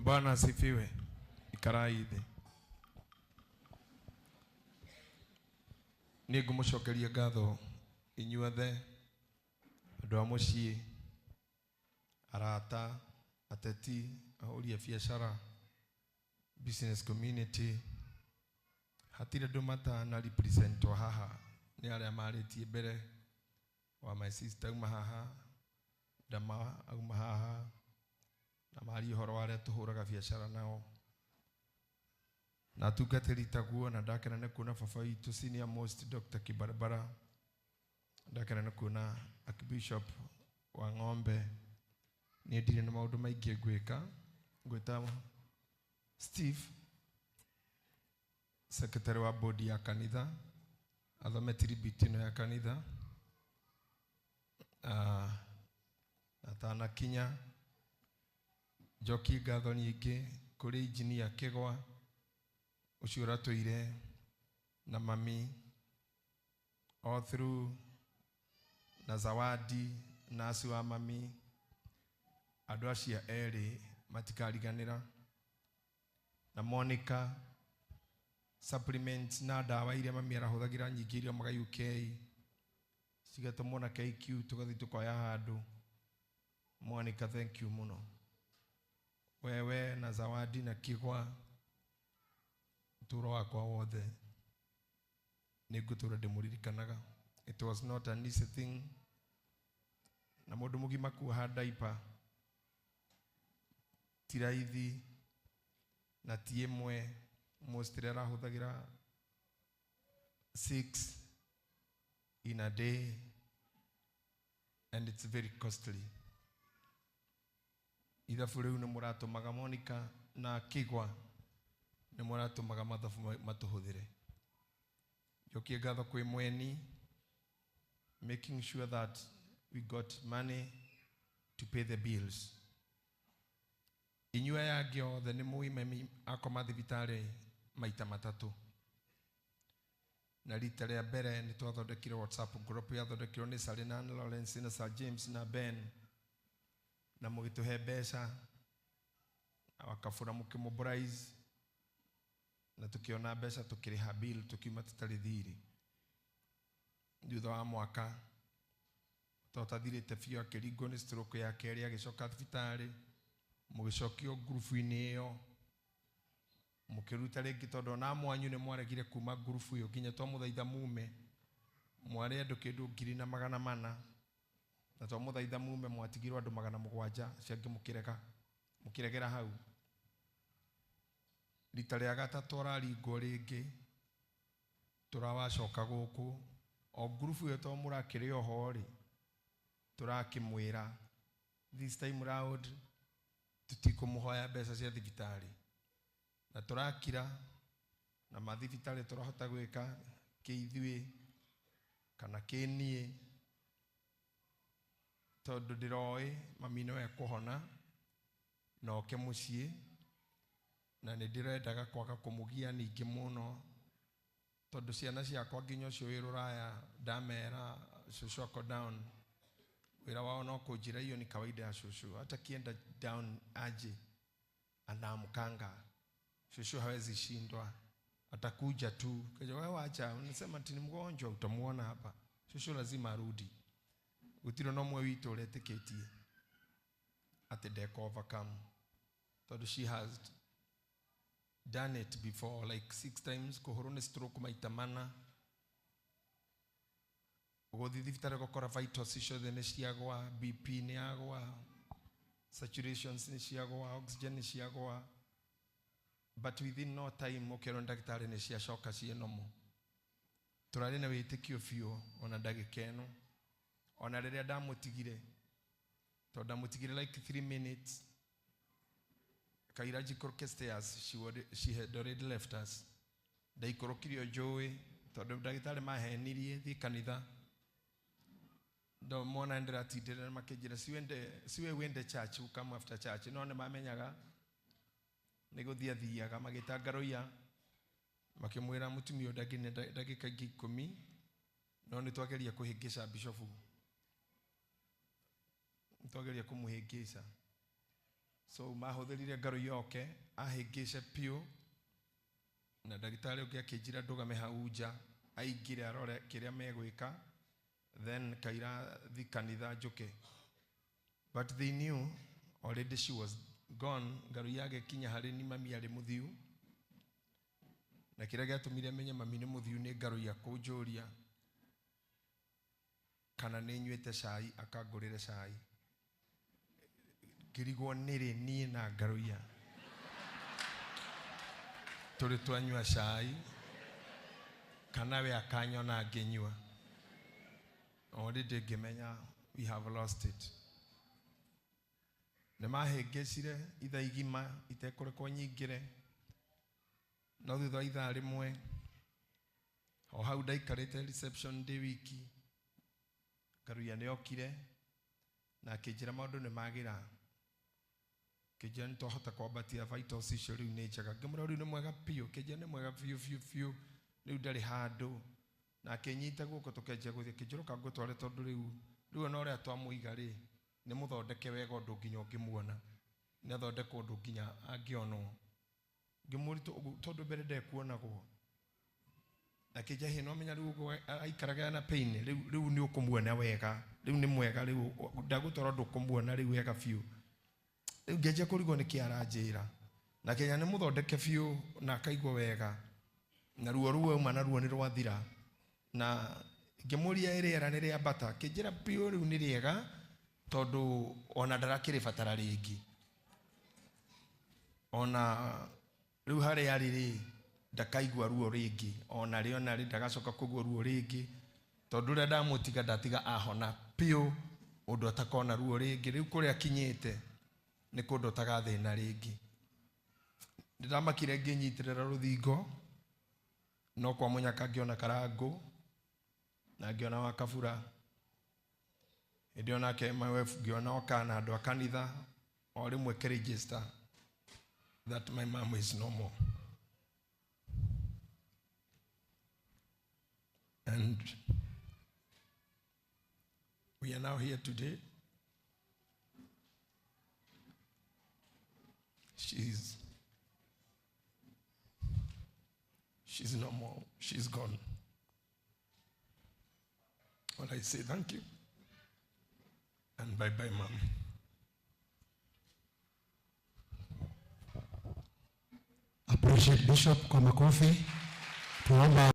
Bwana asifiwe. Ikarai thĩ. Nĩ ngũmũcokeria ngatho inyuothe, andũ a mũciĩ, arata, ateti, ahũri a biacara, business community. Hatirĩ andũ matana representwo haha nĩ arĩa marĩtie mbere wa my sister auma haha, Dama auma haha, na maria ũhoro wa arĩa tũhũraga biacara nao na atungatĩri taguo. Na ndakena nĩ kuona baba witũ senior most Dr. Kibarabara, ndakena nĩ kuona Archbishop wa Ng'ombe. Niĩ ndirĩ na maũndũ maingĩ ngwĩka, ngwĩta Steve, secretary wa board ya kanitha, athome tribute ĩno ya kanitha. Atanakinya, njokie ngatho nyingĩ kũrĩ engineer Kĩgwa ũcio ũratũire na mami all through, na Zawadi nasi wa mami. Andũ acio erĩ matikariganĩra, na Monica, supplements na ndawa iria mami arahũthagĩra nyingĩ iria maumaga UK cigatũmwo na KQ, tũgathiĩ tũkoya handũ. Monica, thank you mũno, wewe na Zawadi na Kigwa. Ũtũũro wakwa wothe nĩ ngũtũũra ndĩmũririkanaga. It was not an easy thing na mũndũ mũgima kuoha diaper ti raithi, na ti ĩmwe, mostly arahũthagĩra six in a day, and it's very costly. Ithabu rĩu nĩ mũratũmaga Monica na Kigwa, nĩ mũratũmaga mathabu matũhũthĩre. Njokie ngatho kwĩ Mweni, making sure that we got money to pay the bills. Inyuĩ aya angĩ othe nĩ mũĩ mami akoma thibitarĩ maita matatũ, na rita rĩa mbere nĩ twathondekire WhatsApp group yathondekirwo nĩ Sarina na Lawrence na Sir James na Ben, na mũgĩtũhe mbeca na wakabũra, mũkĩmobilize na tũkĩona mbeca, tũkĩrĩha bill, tũkiuma tũtarĩ thirĩ. Thutha wa mwaka tũtathirĩte biũ, akĩringwo nĩ stroke ya kerĩ, agĩcoka thibitarĩ, mũgĩcokio ngurubu-inĩ ĩyo, mũkĩruta rĩngĩ, tondũ ona mwanyu nĩ mwaregire kuma ngurubu ĩyo nginya twamũthaitha mume. Mwarĩ andũ kĩndũ 1400, na twamũthaitha mume, mwatigirwo andũ 700, acio angĩ mũkĩrega, mũkĩregera hau. Rita rĩa gatatũ araringwo rĩngĩ, tũrawacoka gũkũ o ngurubu ĩyo, tondũ mũrakĩrĩ oho rĩ, tũrakĩmwĩra this time round tũtikũmũhoya mbeca cia thibitarĩ, na tũrakira na mathibitarĩ tũrahota gwĩka kĩ ithuĩ kana kĩ niĩ, tondũ ndĩroĩ mami no ekũhona na oke mũciĩ, na nĩ ndĩrendaga kwaga kũmũgia ningĩ mũno, tondũ ciana ciakwa nginya ũcio wĩ rũraya ndamera cũcũ ako down, wĩra wao no kũnjĩra hiyo ni kawaida ya shushu, hata kienda down aje anaamkanga, shushu hawezi shindwa, atakuja tu. Kaja wewe wacha unasema ati ni mgonjwa, utamuona hapa, shushu lazima arudi. Gũtirĩ no mwe witũ ũretĩkĩtie atĩ ndeka overcome, tondũ she has done it before like six times, kũhũrwo nĩ stroke maita mana, gũthiĩ thibitarĩ gũkora vitals ciothe nĩ ciagwa, BP nĩ yagwa, saturations nĩ ciagwa, oxygen nĩ ciagwa, but within no time ũkerwo nĩ ndagĩtarĩ nĩ ciacoka ciĩ normal. Tũrarĩ na wĩtĩkio biũ ona ndagĩka ĩno, ona rĩrĩa ndamũtigire, tondũ ndamũtigire like 3 minutes kaira njikũrũke stairs, she had already left us. Ndaikũrũkire o njũĩ, tondũ ndagĩtarĩ mahenirie thiĩ kanitha. Ndo mona ndĩratindĩrĩra, makĩnjĩra siwende, siwe wende church, you come after church. No nĩ mamenyaga nĩ gũthiĩ athiaga, magĩta ngaroia, makĩmwĩra mũtumia ũyũ ndangĩne ndagĩka ingĩ 10, no nĩ twageria kũhĩngĩca bishofu, nĩ twageria kũmũhĩngĩca. So mahũthĩrire ngarũ yoke ahĩngĩce piũ, na ndagĩtarĩ ũngĩ akĩnjĩra ndũgame hau nja aingĩre arore kĩrĩa megwĩka, then kaira thi kanitha njũke. But they knew already she was gone. Ngarũ yagĩkinya harĩ ni mami arĩ mũthiu, na kĩrĩa gĩatũmire menye mami nĩ mũthiu nĩ ngarũ ya kũnjũria kana nĩ nyuĩte cai, akangũrĩre cai. Ngĩrigwo nĩrĩ niĩ na Ngaruiya tũrĩ twanyua cai, kana we akanyona ngĩnyua. Already ngĩmenya we have lost it. Nĩ mahĩngĩcire ithaa igima itekũrekwo nyingĩre, no thutha wa ithaa rĩmwe o hau ndaikarĩte reception ndĩ wiki, Ngaruiya nĩ okire na akĩnjĩra maũndũ nĩ magĩra, kĩnjĩra nĩ twahota kwambatia vitals icio rĩu nĩ njega. Ngĩmwĩra rĩu nĩ mwega biũ, kĩnjĩra nĩ mwega biũ biũ biũ, rĩu ndarĩ handũ. Na akĩnyita guoko tũkĩanjia gũthiĩ, akĩnjĩra ũka ngũtware tondũ rĩu ona ũrĩa twamũiga rĩ nĩ mũthondeke wega ũndũ nginya ũngĩmuona, nĩ athondekwo ũndũ nginya angĩonwo. Ngĩmũria tondũ mbere ndekuonagwo. Akĩnjĩra hĩ no menya rĩu ũguo aikaraga na pain, rĩu nĩ ũkũmuona wega, rĩu nĩ mwega, rĩu ndagũtwara ũndũ ũkũmuona rĩu wega biũ. Rĩu ngĩanjia kũrigwo nĩkĩ aranjĩra, na Kenya nĩ mũthondeke biũ na akaigua wega, na ruo rũu auma naruo nĩ rwathira. Na ngĩmũria rĩera nĩ rĩambata, akĩnjĩra biũ rĩu nĩ rĩega tondũ ona ndarakĩrĩbatara rĩngĩ, ona rĩu harĩa arĩ rĩ ndakaigua ruo rĩngĩ, ona rĩ ona rĩ ndagacoka kũigua ruo rĩngĩ, tondũ ũrĩa ndamũtiga ndatiga ahona biũ ũndũ atakona ruo rĩngĩ. Rĩu kũrĩa akinyĩte nĩ kũndũ ũtagathĩna rĩngĩ. Ndĩramakire ngĩnyitĩrĩra rũthingo, no kwa mũnyaka ngĩona Karangũ na ngĩona wa Kabura, hĩndĩ ĩyo nake my wife ngĩona oka na andũ a kanitha, o rĩmwe kĩregister that my mom is no more. And we are now here today. She's no more. She's gone. Well, I say thank you. And bye-bye, Mom. Appreciate Bishop kwa makofi. Tuomba